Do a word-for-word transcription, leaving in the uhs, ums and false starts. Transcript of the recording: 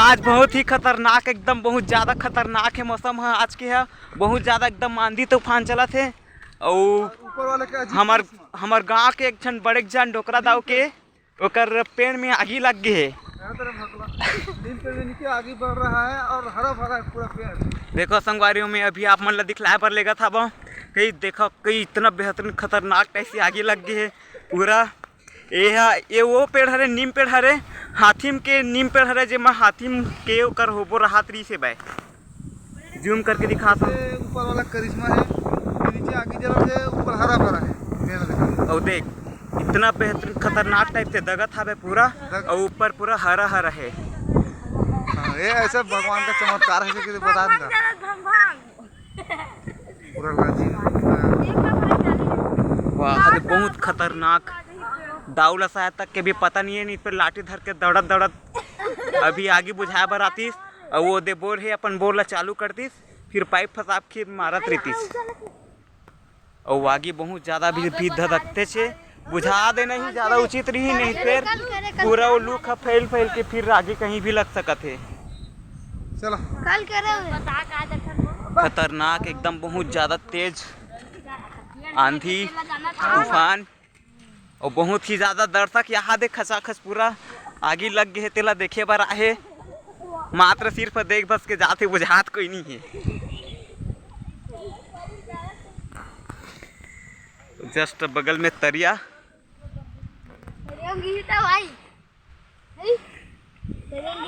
आज बहुत ही खतरनाक, एकदम बहुत ज्यादा खतरनाक हे मौसम ह आज के ह। बहुत ज्यादा एकदम आंधी तूफान चलत हे। अउ ऊपर वाले के अजीब हमर करिश्मा। हमर गांव के एक झन बड़े झन डोकरा दाऊ के ओकर पेड़ में आगी लग गे हे। हर तरफ भगवा। नीम पेड़ के नीचे आगी बढ़ रहा है और हरा भरा है पूरा पेड़। देखो संगवारी हो, मैं अभी आप मन ला दिखलाए बर लेगत हवं। कई देखो, कई इतना बेहतरीन खतरनाक टाइप से आगी लग गे हे पूरा। ये हा, ये वो पेड़ हरे, नीम पेड़ हरे, हाथिम के नीम पेड़ हरे, जेमा हाथिम के ओकर होबो राहत रहिस हे बे। जूम करके दिखा था। ये ऊपर वाला करिश्मा है, ये नीचे आगे जला से ऊपर हरा भरा है, मेरा देखा। और देख, इतना बेहतरीन खतरनाक टाइप से दगत हवे पूरा, दग- और ऊपर पूरा हरा हरा है। हाँ, ये ऐसा भगवान का चमत्कार है कि बता देता। पूरा राजी। वाह, अरे बहुत खतरनाक। दाऊ ला शायद तक के भी पता नहीं है, नहीं पर लाठी धर के दौड़त दौड़त अभी आगी बुझाए बर आतिस। अउ वो दे बोर हे, अपन बोर ला चालू कर दिस, फिर पाइप फंसा के मारत रहितिस। अउ आगी बहुत ज्यादा भी, भी धधकते छे, बुझा देना ही ज्यादा उचित रही, नहीं फिर पूरा वो लू ह फैल फैल के फिर आगी कहीं भी लग सकत हे। चलो। कल करे हुए। खतरनाक, एकदम बहुत ज्यादा तेज आंधी तूफान। अउ बहुत ही ज्यादा दर्शक यहाँ दे खचाखच पूरा आगी लग गे हे, तेला देखे बर आहे। मात्र सिर्फ देख बस के जाथे, बुझात कोई नहीं है। जस्ट बगल में तरिया। अरे, हम गिरता भाई।